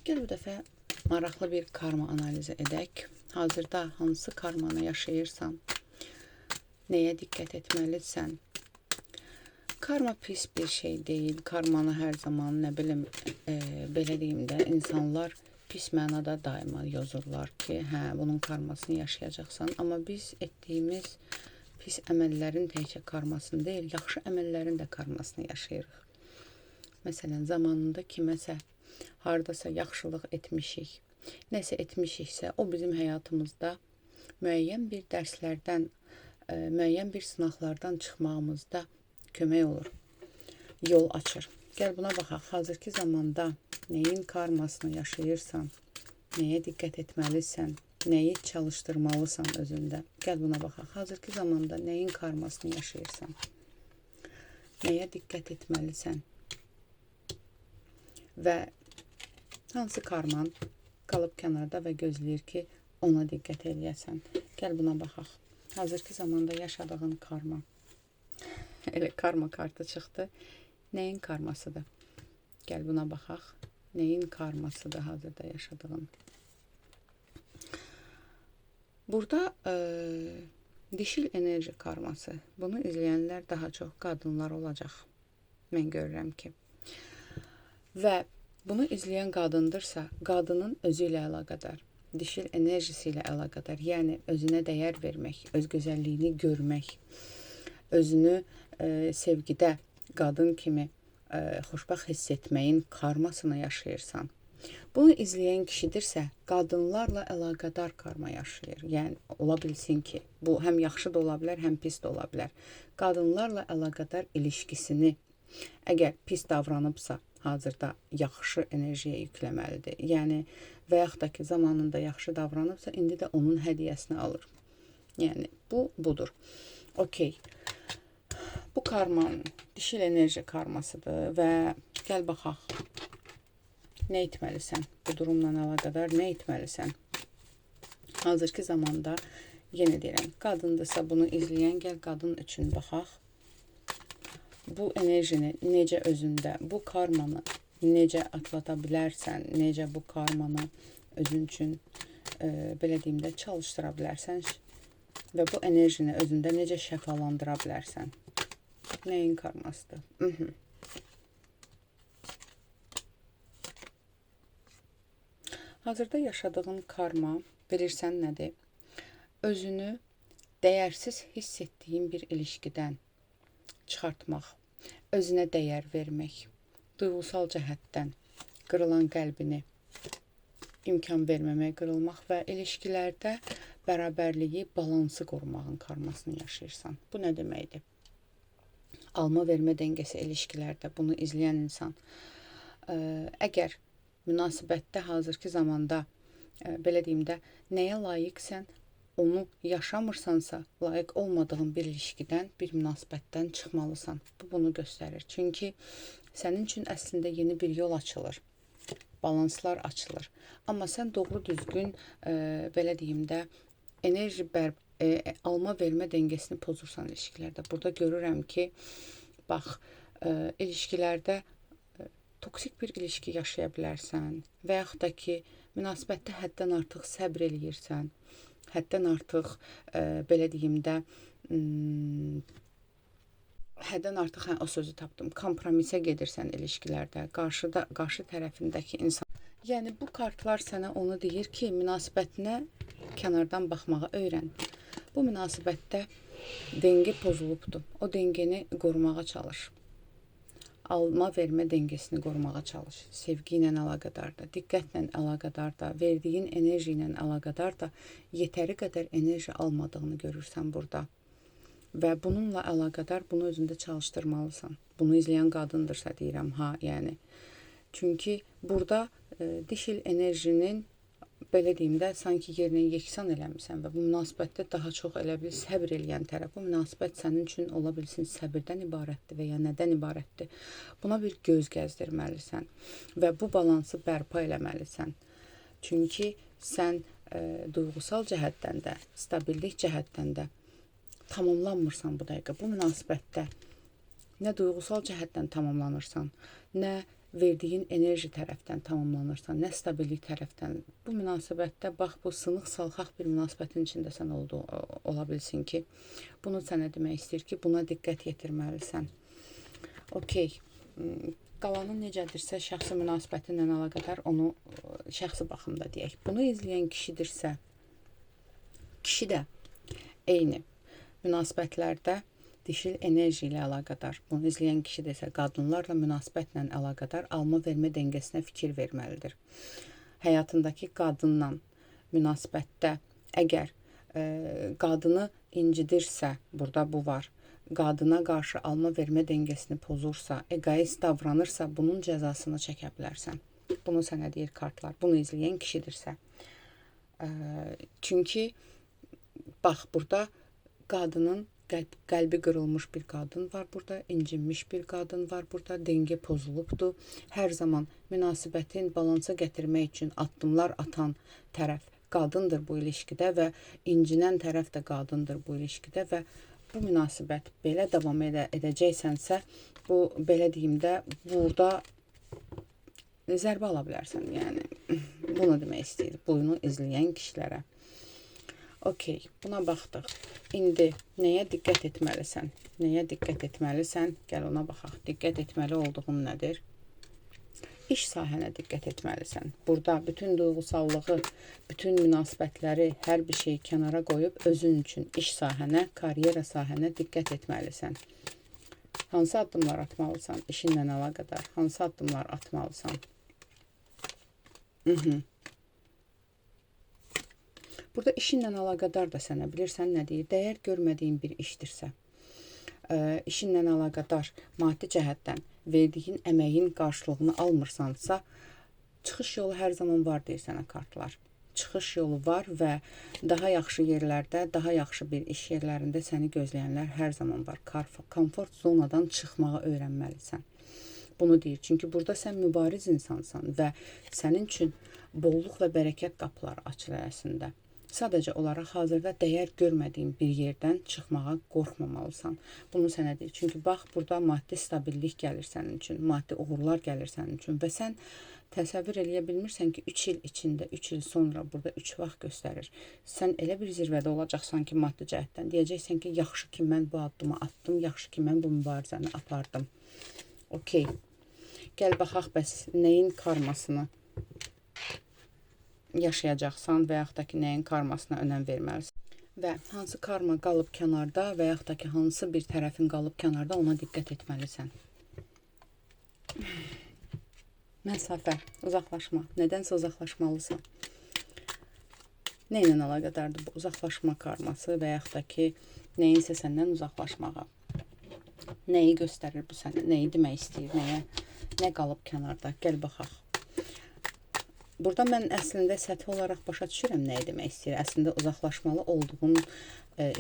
Gəl bu dəfə maraqlı bir karma analizi edək. Hazırda hansı karmanı yaşayırsan, nəyə diqqət etməlisən? Karma pis bir şey deyil. Karmanı hər zaman, nə bilim, belə deyim də, insanlar pis mənada daima yozurlar ki, hə, bunun karmasını yaşayacaqsan. Amma biz etdiyimiz pis əməllərin təkcə karmasını deyil, yaxşı əməllərin də karmasını yaşayırıq. Məsələn, zamanında kiməsə hardasa yaxşılıq etmişik, nəsə etmişiksə, o bizim həyatımızda müəyyən bir dərslərdən, müəyyən bir sınaqlardan çıxmağımızda kömək olur, yol açır. Gəl buna baxaq. Hazırki zamanda nəyin karmasını yaşayırsan, nəyə diqqət etməlisən, nəyi çalışdırmalısan özündə. Gəl buna baxaq. Hazırki zamanda nəyin karmasını yaşayırsan, nəyə diqqət etməlisən və hansı karman qalıb kənarda və gözləyir ki, ona diqqət eləyəsən. Gəl buna baxaq. Hazırki zamanda yaşadığın karma. Elə karma kartı çıxdı. Nəyin karmasıdır? Gəl buna baxaq. Nəyin karmasıdır hazırda yaşadığın? Burada dişil enerji karması. Bunu izləyənlər daha çox qadınlar olacaq. Mən görürəm ki. Və bunu izləyən qadındırsa, qadının özü ilə əlaqədar, dişil enerjisi ilə əlaqədar, yəni özünə dəyər vermək, öz gözəlliyini görmək, özünü sevgidə qadın kimi xoşbəxt hiss etməyin karmasını yaşayırsan. Bunu izləyən kişidirsə, qadınlarla əlaqədar karma yaşayır. Yəni, ola bilsin ki, bu həm yaxşı da ola bilər, həm pis də ola bilər. Qadınlarla əlaqədar ilişkisini əgər pis davranıbsa, hazırda yaxşı enerjiyə yükləməlidir. Yəni, və yaxud da ki, zamanında yaxşı davranıbsa, indi də onun hədiyyəsini alır. Yəni, bu budur. Okey. Bu karmanın dişil enerji karmasıdır və gəl baxaq. Nə etməlisən? Bu durumla əlaqədar nə etməlisən? Hazırki zamanda, yenə deyirəm, qadındırsa bunu izləyən, gəl qadın üçün baxaq. Bu enerjini necə özündə, bu karmanı necə atlata bilərsən, necə bu karmanı özün üçün, belə deyim də, çalışdıra bilərsən və bu enerjini özündə necə şəfalandıra bilərsən. Nəyin karmasıdır? Hazırda yaşadığın karma, bilirsən nədir? Özünü dəyərsiz hiss etdiyin bir ilişkidən çıxartmaq, özünə dəyər vermək, duyğusal cəhətdən qırılan qəlbini imkan verməmək, qırılmaq və ilişkilərdə bərabərliyi, balansı qorumağın karmasını yaşayırsan. Bu nə deməkdir? Alma-vermə dengesi ilişkilərdə bunu izləyən insan, əgər münasibətdə hazırki zamanda, belə deyim də, nəyə layiqsən, onu yaşamırsansa, layiq olmadığın bir ilişkidən, bir münasibətdən çıxmalısan. Bu, bunu göstərir. Çünki sənin üçün əslində yeni bir yol açılır, balanslar açılır. Amma sən doğru düzgün, belə deyim də, enerji alma-vermə dengesini pozursan ilişkilərdə. Burada görürəm ki, bax, ilişkilərdə toksik bir ilişki yaşaya bilərsən və yaxud da ki, münasibətdə həddən artıq səbr eləyirsən, həddən artıq, belə deyim də, həddən artıq, hə, o sözü tapdım, kompromisə gedirsən ilişkilərdə, qarşı tərəfindəki insan. Yəni, bu kartlar sənə onu deyir ki, münasibətinə kənardan baxmağı öyrən. Bu münasibətdə dengə pozulubdur. O dengeni qorumağa çalış. Alma-vermə dengesini qorumağa çalış. Sevgi ilə əlaqədar da, diqqətlə əlaqədar da, verdiyin enerji ilə əlaqədar da yetəri qədər enerji almadığını görürsən burada. Və bununla əlaqədar bunu özündə çalışdırmalısan. Bunu izləyən qadındırsa deyirəm, ha, yəni. Çünki burada dişil enerjinin, belə deyim də, sanki yerinə yeksan eləmirsən və bu münasibətdə daha çox elə bil səbr eləyən tərəf. Bu münasibət sənin üçün ola bilsin səbirdən ibarətdir və ya nədən ibarətdir. Buna bir göz gəzdirməlisən və bu balansı bərpa eləməlisən. Çünki sən duyğusal cəhətdən də, stabillik cəhətdən də tamamlanmırsan bu dəqiqə. Bu münasibətdə nə duyğusal cəhətdən tamamlanırsan, nə verdiyin enerji tərəfdən tamamlanırsan, nə stabillik tərəfdən. Bu münasibətdə bax bu sınıq salxaq bir münasibətin içində sən ola bilsin ki, bunu sənə demək istəyir ki, buna diqqət yetirməlisən. Okey. Qalanı necədirsə şəxsi münasibətinlə əlaqədar onu şəxsi baxımda deyək. Bunu izləyən kişidirsə, kişi də eyni münasibətlərdə dişil enerji ilə əlaqədar, bunu izləyən kişi də isə qadınlarla münasibətlə əlaqədar alma-vermə dəngesinə fikir verməlidir. Həyatındakı qadınla münasibətdə əgər qadını incidirsə, burada bu var, qadına qarşı alma-vermə dəngesini pozursa, egoist davranırsa, bunun cəzasını çəkə bilərsən. Bunu sənə deyir kartlar. Bunu izləyən kişidirsə. Çünki bax burada qadının qəlbi qırılmış bir qadın var burada, incinmiş bir qadın var burada, dengə pozulubdur. Hər zaman münasibətin balansa gətirmək üçün addımlar atan tərəf qadındır bu ilişkidə və incinən tərəf də qadındır bu ilişkidə və bu münasibət belə davam edəcəksənsə, bu belə deyim də burada zərbə ala bilərsən. Yəni bunu demək istəyir bunu izləyən kişilərə. Okey, buna baxdıq. İndi nəyə diqqət etməlisən? Nəyə diqqət etməlisən? Gəl ona baxaq. Diqqət etməli olduğun nədir? İş sahənə diqqət etməlisən. Burada bütün duyğusallığı, bütün münasibətləri, hər bir şeyi kənara qoyub özün üçün iş sahənə, karyera sahənə diqqət etməlisən. Hansı addımlar atmalısan işinlə əlaqədar? Hansı addımlar atmalısan? Burada işinlə əlaqədar da sənə bilirsən nə deyir? Dəyər görmədiyin bir işdirsə, işinlə əlaqədar maddi cəhətdən verdiyin əməyin qarşılığını almırsansa, çıxış yolu hər zaman var deyir sənə kartlar. Çıxış yolu var və daha yaxşı yerlərdə, daha yaxşı bir iş yerlərində səni gözləyənlər hər zaman var. Komfort zonadan çıxmağı öyrənməlisən. Bunu deyir. Çünki burada sən mübariz insansan və sənin üçün bolluq və bərəkət qapıları açılır əslində. Sadəcə olaraq hazırda dəyər görmədiyin bir yerdən çıxmağa qorxmamalısan. Bunu sənə deyir. Çünki bax, burada maddi stabillik gəlir sənin üçün, maddi uğurlar gəlir sənin üçün və sən təsəvvür eləyə bilmirsən ki, 3 il içində, 3 il sonra burada 3 vaxt göstərir. Sən elə bir zirvədə olacaqsan ki, maddi cəhətdən deyəcəksən ki, yaxşı ki, mən bu addımı atdım, yaxşı ki, mən bu mübarizəni apardım. Okey. Gəl baxaq bəs nəyin karmasını yaşayacaqsan və yaxud da ki, nəyin karmasına önəm verməlisən və hansı karma qalıb kənarda və yaxud da ki, hansı bir tərəfin qalıb kənarda ona diqqət etməlisən. Məsafə, uzaqlaşma. Nədənsə uzaqlaşmalısan. Nə ilə əlaqədardır bu uzaqlaşma karması və yaxud da ki, nəyinsə səndən uzaqlaşmağa? Nəyi göstərir bu sənə? Nəyi demək istəyir? Nəyə? Nə qalıb kənarda? Gəl baxaq. Burada mən əslində səthi olaraq başa düşürəm nəyi demək istəyir. Əslində uzaqlaşmalı olduğun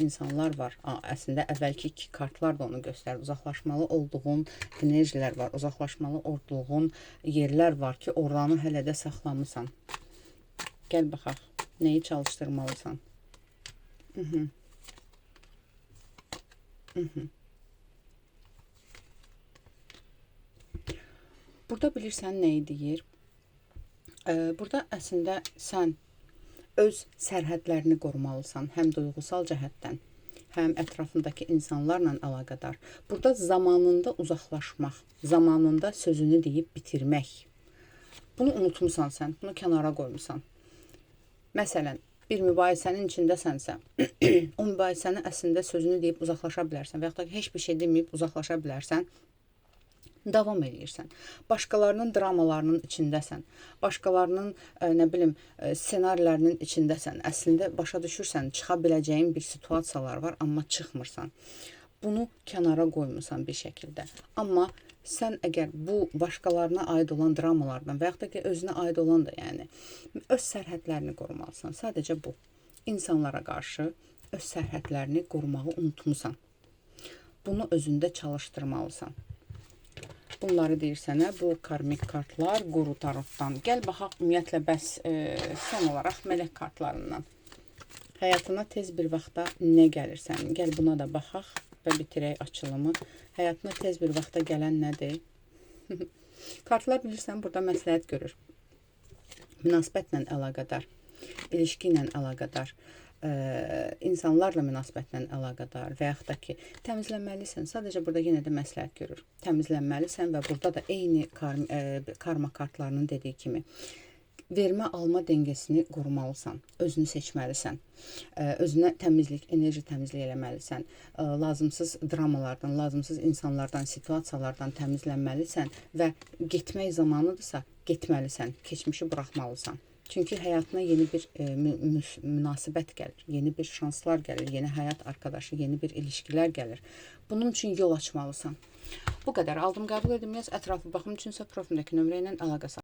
insanlar var. Əslində əvvəlki iki kartlar da onu göstərir. Uzaqlaşmalı olduğun enerjilər var. Uzaqlaşmalı olduğun yerlər var ki, oranı hələ də saxlamısan. Gəl baxaq. Nəyi çalışdırmalısan? Burada bilirsən nəyi deyir? Burada əslində sən öz sərhədlərini qorumalısan, həm duyğusal cəhətdən, həm ətrafındakı insanlarla əlaqədar. Burada zamanında uzaqlaşmaq, zamanında sözünü deyib bitirmək. Bunu unutmusan sən, bunu kənara qoymusan. Məsələn, bir mübahisənin içindəsənsə, o mübahisəni əslində sözünü deyib uzaqlaşa bilərsən və yaxud da ki, heç bir şey deməyib uzaqlaşa bilərsən. Davam eləyirsən. Başqalarının dramalarının içindəsən. Başqalarının, nə bilim, ssenarilərinin içindəsən. Əslində başa düşürsən, çıxa biləcəyin bir situasiyalar var, amma çıxmırsan. Bunu kənara qoymusan bir şəkildə. Amma sən əgər bu başqalarına aid olan dramalardan və yaxud da ki, özünə aid olan da, yəni öz sərhədlərini qorumalısan. Sadəcə bu. İnsanlara qarşı öz sərhədlərini qorumağı unutmusan. Bunu özündə çalışdırmalısan. Bunları deyir sənə bu karmik kartlar Quru Tarotdan. Gəl baxaq ümumiyyətlə bəs son olaraq mələk kartlarından. Həyatına tez bir vaxtda nə gəlir sənin? Gəl buna da baxaq və bitirək açılımı. Həyatına tez bir vaxtda gələn nədir? Kartlar bilirsən, burada məsləhət görür. Münasibətlə əlaqədar, ilişki ilə əlaqədar, insanlarla münasibətlə əlaqədar və yaxud da ki, təmizlənməlisən. Sadəcə burada yenə də məsləhət görür. Təmizlənməlisən və burada da eyni karma kartlarının dediyi kimi vermə alma dəngesini qorumalısan, özünü seçməlisən. Özünə təmizlik, enerji təmizliyi eləməlisən. Lazımsız dramalardan, lazımsız insanlardan, situasiyalardan təmizlənməlisən və getmək zamanıdırsa, getməlisən, keçmişi buraxmalısan. Çünki həyatına yeni bir münasibət gəlir, yeni bir şanslar gəlir, yeni həyat arkadaşı, yeni bir ilişkilər gəlir. Bunun üçün yol açmalısan. Bu qədər. Aldım, qəbul edim. Yaz ətraflı baxım üçünsə profildəki nömrə ilə əlaqə saxla.